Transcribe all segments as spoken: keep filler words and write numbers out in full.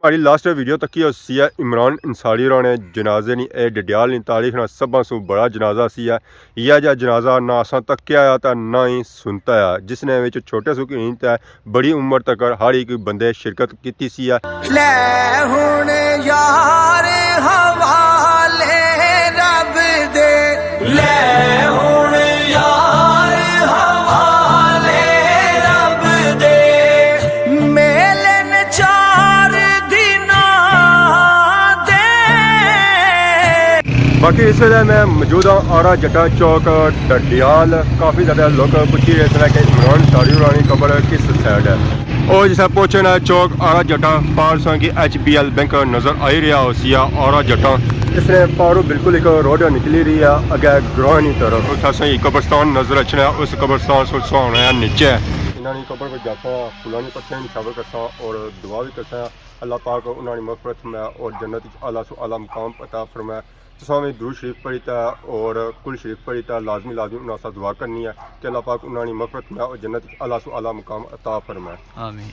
ہماری لاسٹ ویڈیو تکی ہوسی ہے عمران انصاری ہوراں نے جنازے نی۔ اے ڈڈیال نی تاریخ نا سبھاں سوں بڑا جنازہ سی ہے۔ یہ جا جنازہ نہ اساں تکیا آیا تے نہ ہی سنتا آیا، جس نے وچ چھوٹے سوں گھنی تے بڑی عمر تک ہر ایک بندے شرکت کیتی سی ہے۔ لے ہن یار حوالے رب دے، لے ہن یار حوالے رب دے، میلن چار دناں دے۔ باقی اس ویلے میں موجود ہاں آرا جٹاں چوک ڈڈیال۔ کافی زیادہ لوگ پوچھی رہے سن کہ عمران انصاری ہوراں نی قبر کس سائیڈ ہے۔ اور جسے پہنچے نا چوک آرا جٹاں، پار ساں کی ایچ بی ایل بینک نظر آئی رہیا ہوسی آ آرا جٹاں۔ اس نے پاروں بالکل ایک روڈ نکلی رہی ہے اگے گراں نی طرف۔ اتھا ساں ایک قبرستان نظر اچھنا ہے، اس قبرستان سو سو ہونا ہے نیچے۔ انہاں نی قبر پر جاساں، پھلاں نی پتیاں نشاور کرساں اور دعا بھی کرساں۔ اللہ پاک انہاں نی مغفرت فرمائے اور جنت وچ اعلیٰ سو اعلیٰ مقام عطا فرمائے۔ تساں وی درود شریف پڑھی تے اور کل شریف پڑھی تے لازمی لازمی انہاں واسطے دعا کرنی ہے کہ اللہ پاک انہاں نی مغفرت فرمائے اور جنت وچ اعلیٰ سو اعلیٰ مقام عطا فرمائے۔ آمین۔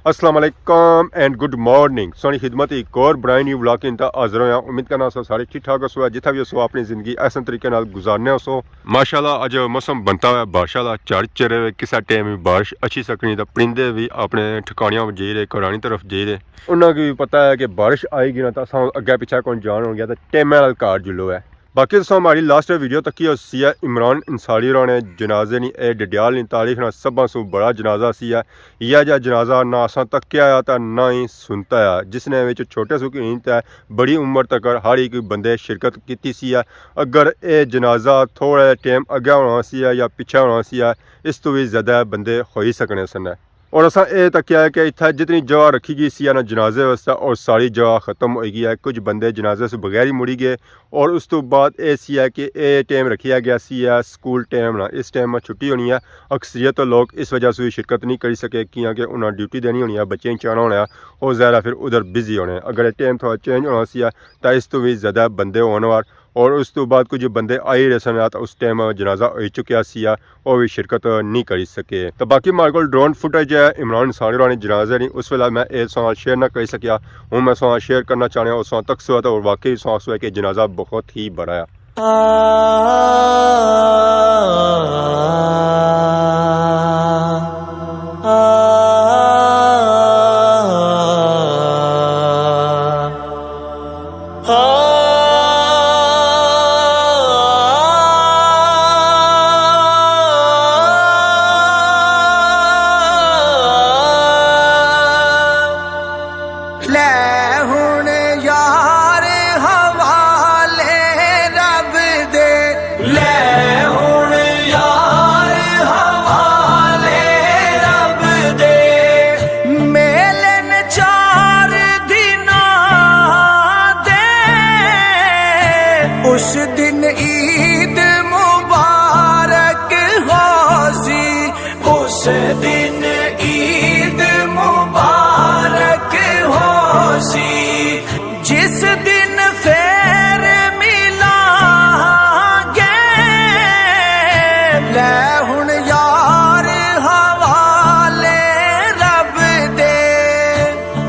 السلام علیکم اینڈ گڈ مارننگ۔ سوہنی خدمت ایک اور برائے نیو ولاگ انتا حاضر ہویا۔ امید کرنا سو سارے ٹھیک ٹھاک ہسو، جتھا بھی ہسو اپنی زندگی احسن طریقے نال گزارنے ہسو۔ ماشاءاللہ اج موسم بنتا ہوا ہے بارش والا، جھڑ چرے ہوئے، کسے ٹائم بھی بارش اچھی سکنی، تے پرندے بھی اپنے ٹھکانیاں جائی رہے، گھرانی طرف جائی رہے۔ انہاں کی بھی پتہ ہے کہ بارش آئی گی نا، تے اساں اگے پیچھے کون جان ہو گیا، تے ٹائم نال گھر جلو ہے۔ باقی تساں ہماری لاسٹ ویڈیو تکی ہوسی ہے عمران انصاری ہوراں نے جنازے نی۔ اے ڈڈیال نی تاریخ نا سبھاں سوں بڑا جنازہ سی ہے۔ یہ جا جنازہ نہ اساں تکیا آیا تے نہ ہی سنتا آیا، جس نے وچ چھوٹے سوں گھنی تے بڑی عمر تک ہر ایک بندے شرکت کیتی سی ہے۔ اگر اے جنازہ تھوڑا جہا ٹائم اگے ہونا سی ہے یا پیچھے ہونا سی ہے، اس تو بھی زیادہ بندے ہوئی سکنے سن۔ اور اساں اے تکیا ہے کہ اتھا جتنی جگہ رکھی گئی سی ہے نا جنازے واسطے، اور ساری جگہ ختم ہوئی گئی ہے۔ کچھ بندے جنازے سے بغیر ہی مڑی گئے۔ اور اس تو بعد اے سی ہے کہ اے ٹائم رکھیا گیا سی ہے سکول ٹائم نا، اس ٹائم میں چھٹی ہونی ہے۔ اکثریت لوگ اس وجہ سے شرکت نہیں کری سکے، کیونکہ انہاں ڈیوٹی دینی ہونی ہے، بچے چانا ہونا ہے، اور ظاہر ہے پھر ادھر بزی ہونے۔ اگر اے ٹائم تھوڑا چینج ہونا سی ہے، تاں اس تو بھی زیادہ بندے ہون وار۔ اور اس تو بعد کچھ بندے آئی رہے سن، تاں اس ٹائم جنازہ ہوئی چکیا سی ہے، او وی شرکت نہیں کری سکے۔ تے باقی ماڑے کول ڈرون فوٹیج ہے عمران انصاری ہوراں نے جنازے نی، اس ویلے میں اے ساں شیئر نہ کری سکیا۔ ہن میں ساں شیئر کرنا چاہنا، او ساں تکسو تے اور واقعی ساں سو ہے کہ جنازہ بہت ہی بڑا ہے۔ لے ہن یار حوالے رب دے، لے ہن یار حوالے رب دے، میلن چار دناں دے۔ اس دن عید مبارک ہوسی، اس دن عید مبارک ہوسی، جس دن فیر ملاں گے۔ لے ہن یار حوالے رب دے،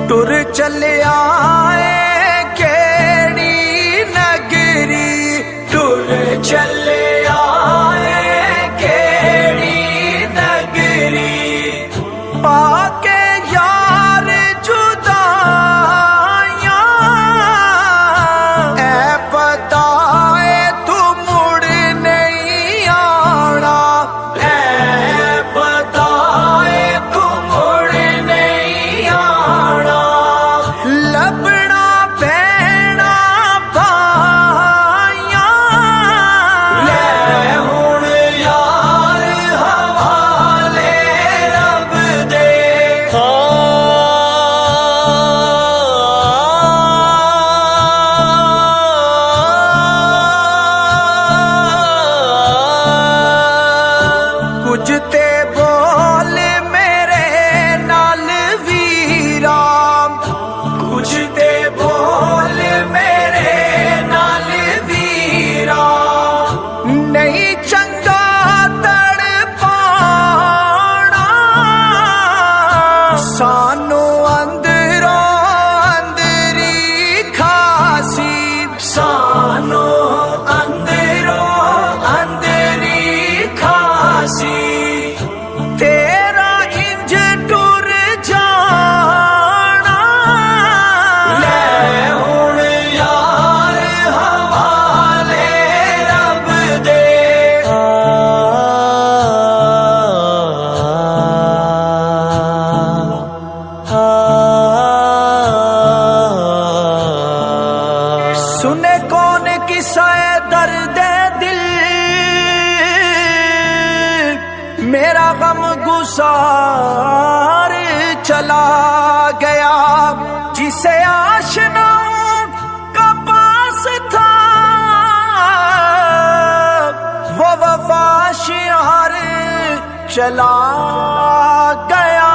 ٹر چلیا اے کیڑی نگری، ٹر چلیا اے کیڑی نگری، پا کے یار جدائیاں، اے پتہ اے تو مڑ نہیں آنا، اے پتہ اے تو مڑ نہیں آنا۔ لب میرا غم گسار چلا گیا، جسے آشناؤں کا پاس تھا، وہ وفا شعار چلا گیا۔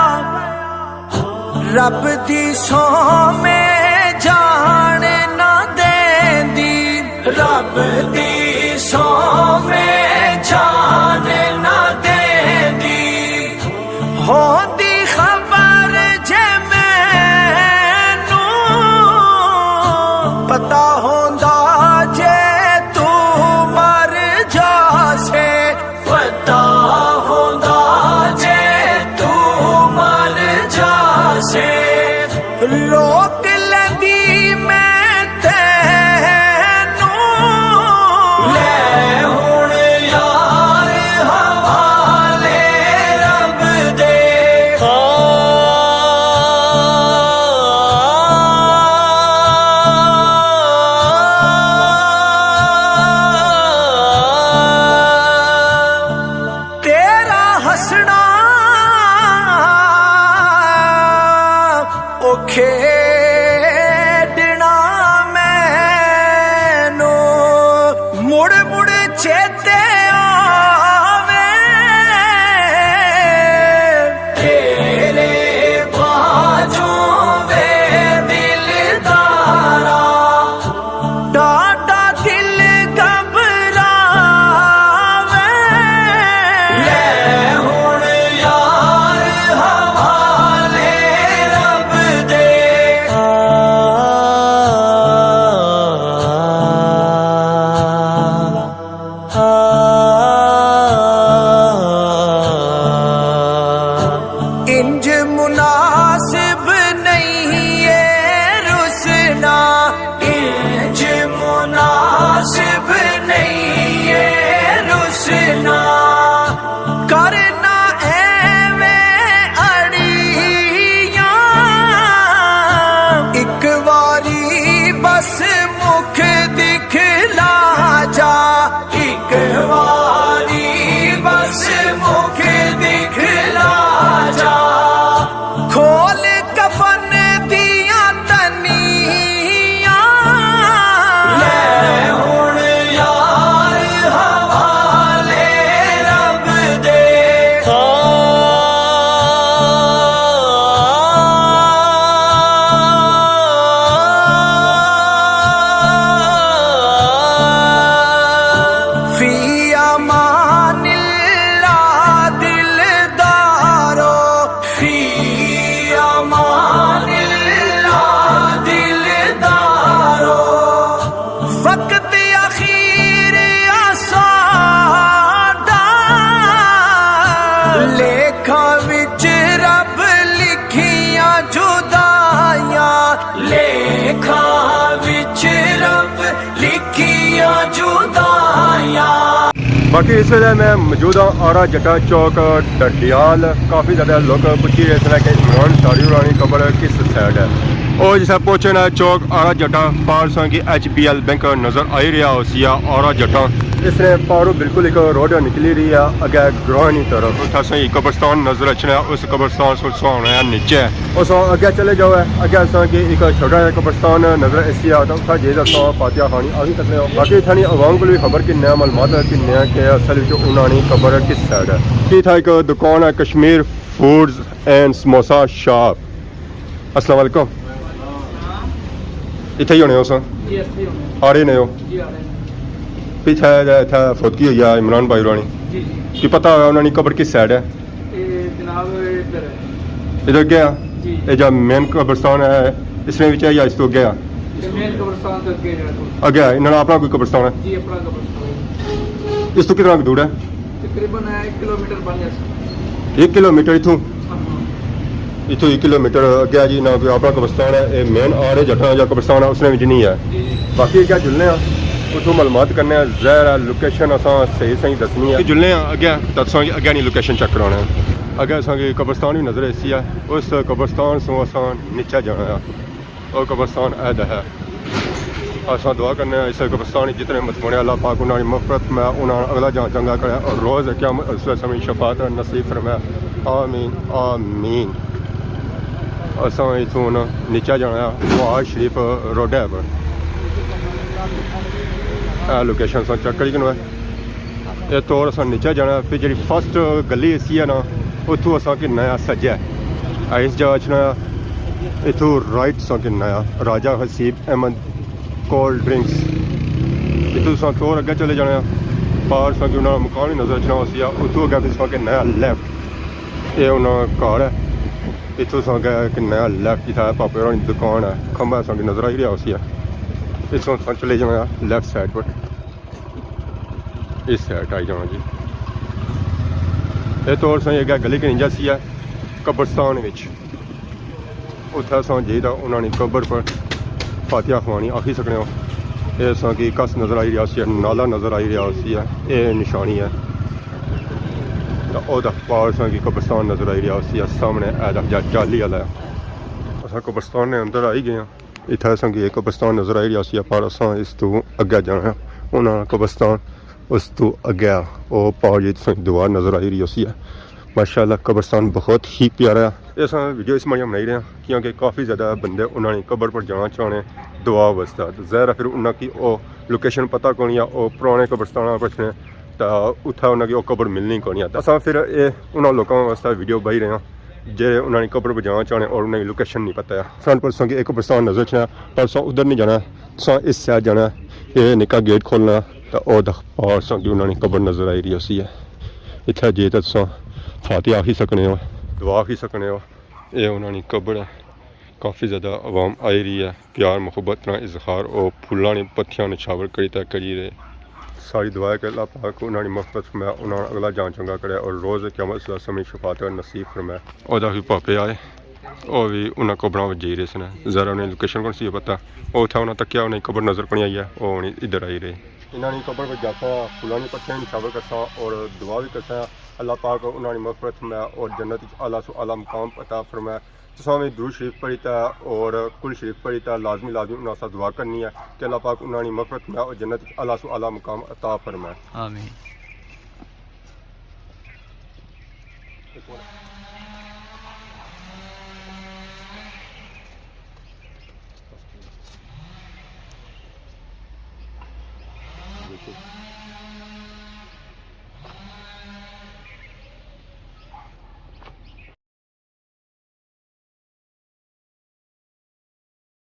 رب دی سو میں جان نہ دیندی، رب دی سو میں جان نہ دیندی، ہوندی خبر جے مینوں، پتہ ہوندا جے تو مر جاسے۔ پتہ ہوندا جے تو مر جاسے، روک لیندی میں تینوں۔ لے ہن یار حوالے رب دے۔ تیرا ہسنا او کھیڈنا مینوں مڑ مڑ چیتے آوے۔ تیرے باجوں وے دلدارا، ڈاڈا دل گھبراوے۔ لے ہن یار حوالے رب دے۔ انج مناسب نہیں اے رسنا، انج مناسب نہیں اے رسنا، کرنا ایویں اڑیاں، اک واری بس مکھ دکھلا جا۔ اک واری بس مکھ دکھلا جا، کھول کفن دیاں تنیاں۔ لے ہن یار حوالے رب دے۔ فی امان اللہ دلدارو، فی امان اللہ دلدارو، وقت اخیر اساڈا، لیکھاں وچ رب لکھیاں جدائیاں، لیکھاں وچ رب لکھیاں جدائیاں۔ باقی اس ویلے میں موجود ہاں آرا جٹا چوک، ڈڈیال۔ کافی زیادہ لوگ پچھی رہے سن کہ عمران ساڑی ہورانی قبر کس سائیڈ ہے۔ او جسے پہنچے نا چوک آرا جٹا، پار ساں کی ایچ بی ایل بینک نظر آئی رہیا ہوسی آرا جٹا۔ اس نے پاروں بالکل ایک روڈ نکلی رہی ہے اگے گراں نی طرف۔ اتھا ساں قبرستان نظر اچھنا، اس قبرستان سو سوہنا ہے نیچے۔ اس اگے چلے جاؤ ہے، اگے اساں کی ایک چھوٹا جہا قبرستان نظر اسی آ، تو اتھا جے اساں فاتحہ خوانی آخی سکنے ہو۔ باقی اتھا نی عوام کو بھی خبر کہ نیا معلومات ہے کہ نیا کہ اصل وچ انہاں نی قبر کس سائیڈ ہے۔ کہ اتھا ایک دکان ہے کشمیر فوڈز اینڈ سموسا شاپ۔ السلام علیکم۔ اتھے ہی ہونے ہو ساں؟ جی، اتھے ہی ہونے۔ آ رہے نے ہو؟ جی، آ رہے نے۔ پچھے اتھا فوتگی ہوئی ہے عمران بھائی ہورانی۔ جی، جی۔ کہ پتہ ہویا انہاں نی قبر کس سائیڈ ہے؟ اے جناب، ادھر ہے۔ ادھر گیا؟ جی۔ اے جا مین قبرستان ہے، اس نے وچ ہے یا اس تو گیا؟ اے مین قبرستان تو اگے جا تو۔ اگے ہے، انہاں نا اپنا کوئی قبرستان ہے؟ جی، اپنا قبرستان ہے۔ اس تو کتنا دور ہے؟ تقریباً ایک کلومیٹر بن جاتا۔ ایک کلومیٹر اتھوں؟ ہاں، ہاں۔ اتھوں ایک کلومیٹر اگے جی، نہ کوئی اپنا قبرستان ہے، اے مین آرے جٹاں جا قبرستان ہے، اس نے وچ نہیں ہے۔ جی، جی۔ باقی کیا جلنے ہاں، اتھوں معلومات کرنے ہاں، ظاہر ہے لوکیشن اساں صحیح صحیح دسنی ہے۔ جلنے ہاں اگے، تاں تساں کی اگے نی لوکیشن چیک کرانا ہے۔ اگے اساں کی قبرستان بھی نظر ایسی ہے، اس قبرستان سوں اساں نیچے جانا ہے۔ او قبرستان اے دا ہے۔ اساں دعا کرنے ہاں اس قبرستان وچ جتنے مدفون ہیں، اللہ پاک انہاں دی مغفرت فرمائے، انہاں نا اگلا جہان چنگا کرے اور روز قیامت اس ویلے سامنے شفاعت نصیب فرمائے۔ آمین، آمین۔ اساں اتھوں ہن نیچے جانا ہے، فواد شریف روڈ ہے پر۔ اے لوکیشن اساں چیک کری کنو ہے۔ اے طور اساں نیچے جانا ہے، پھر جیڑھی فرسٹ گلی اسی ہے نا، اتھوں اساں کی نیا سجے ہے۔ اے اس جگہ اچھنا ہے، اتھوں رائٹ اساں کی نیا راجہ حسیب احمد کولڈ ڈرنکس۔ اتھوں اساں طور اگے چلے جانا ہے، پار اساں کی انہاں نا مکان ہی نظر اچھنا ہوسی ہے، اتھوں اگے پھر اساں کی نیا لیفٹ۔ اے انہاں نا گھر ہے۔ اتھوں اساں اگے ایک نیا لیفٹ جتھا ہے پاپے ہوراں نی دکان ہے، کھمبا اساں کی نظر آئی رہیا ہوسی ہے۔ اتھوں اساں چلے جانا ہے لیفٹ سائیڈ پر۔ اس سائیڈ آئی جانا جی۔ اے طور اساں اگے گلی کنی جاسی ہے قبرستان وچ۔ اتھے اساں جائی تاں انہاں نی قبر پر فاتحہ خوانی آکھی سکنے ہو۔ اے اساں کی کس نظر آئی رہیا ہوسی ہے، نالا نظر آئی رہیا ہوسی ہے، اے نشانی ہے۔ تاں او تک پار اساں کی قبرستان نظر آئی رہیا ہوسی ہے، سامنے اے تک جا جالی والا ہے۔ اساں قبرستان نے اندر آئی گئے ہاں۔ اتھے اساں کی ایک قبرستان نظر آئی رہیا ہوسی ہے، پر اساں اس تو اگے جانا ہے۔ انہاں قبرستان اس تو اگے آ، او پار جی تساں کی دیوار نظر آئی رہی ہوسی ہے۔ ماشاءاللہ قبرستان بہت ہی پیارا ہے۔ اے اساں ویڈیو اس ماڑیاں بنائی رہے ہیں کیونکہ کافی زیادہ بندے انہاں نے قبر پر جانا چاہنے دعا واسطے۔ تو ظاہر ہے پھر انہاں کی او لوکیشن پتہ کونی ہے، او پرانے قبرستاناں پر نے، تاں اتھا انہاں کی او قبر ملنی کونی ہے۔ تاں اساں پھر اے انہاں لوکاں واسطے ویڈیو بنائی رہے ہیں جے انہاں نے قبر پر جانا چاہنے اور انہاں کی لوکیشن نہیں پتہ ہے۔ فرنٹ پر تساں کی ایک قبرستان نظر اچھنا، پر تساں ادھر نہیں جانا، تساں اس سائیڈ جانا۔ اے نکا گیٹ کھولنا، تاں او تک پار تساں کی انہاں نی قبر نظر آئی رہی ہوسی ہے۔ اتھے جے تاں تساں فاتحہ آکھی سکنے ہو، دعا آکھی سکنے ہو۔ اے انہاں نی قبر ہے۔ کافی زیادہ عوام آئی رہی ہے، پیار محبت نا اظہار او پھلاں نی پتیاں نچھاور کری تے کری رہے۔ ساری دعا ہے کہ اللہ پاک انہاں نی مغفرت فرمائے، انہاں نا اگلا جہان چنگا کرے اور روز قیامت اس ویلے سامنے شفاعت نصیب فرمائے۔ او تک وی پاپے آئے، او وی انہاں قبراں وچ جائی رہے سن۔ ذرا انہاں نی لوکیشن کون سی ہے پتہ، او اتھا انہاں تکیا، انہاں نی قبر نظر کونی آئی ہے، او ہن ادھر آئی رہے۔ انہاں نی قبر وچ جاساں، پھلاں نی پتیاں نچھاور کرساں اور دعا وی کرساں۔ اللہ پاک انہاں نی مغفرت فرمائے اور جنت وچ اعلیٰ سو اعلیٰ مقام عطا فرمائے۔ تساں وی درود شریف پڑھی تے اور کل شریف پڑھی تے لازمی لازمی انہاں واسطے دعا کرنی ہے کہ اللہ پاک انہاں نی مغفرت فرمائے اور جنت وچ اعلیٰ سو اعلیٰ مقام عطا فرمائے۔ آمین۔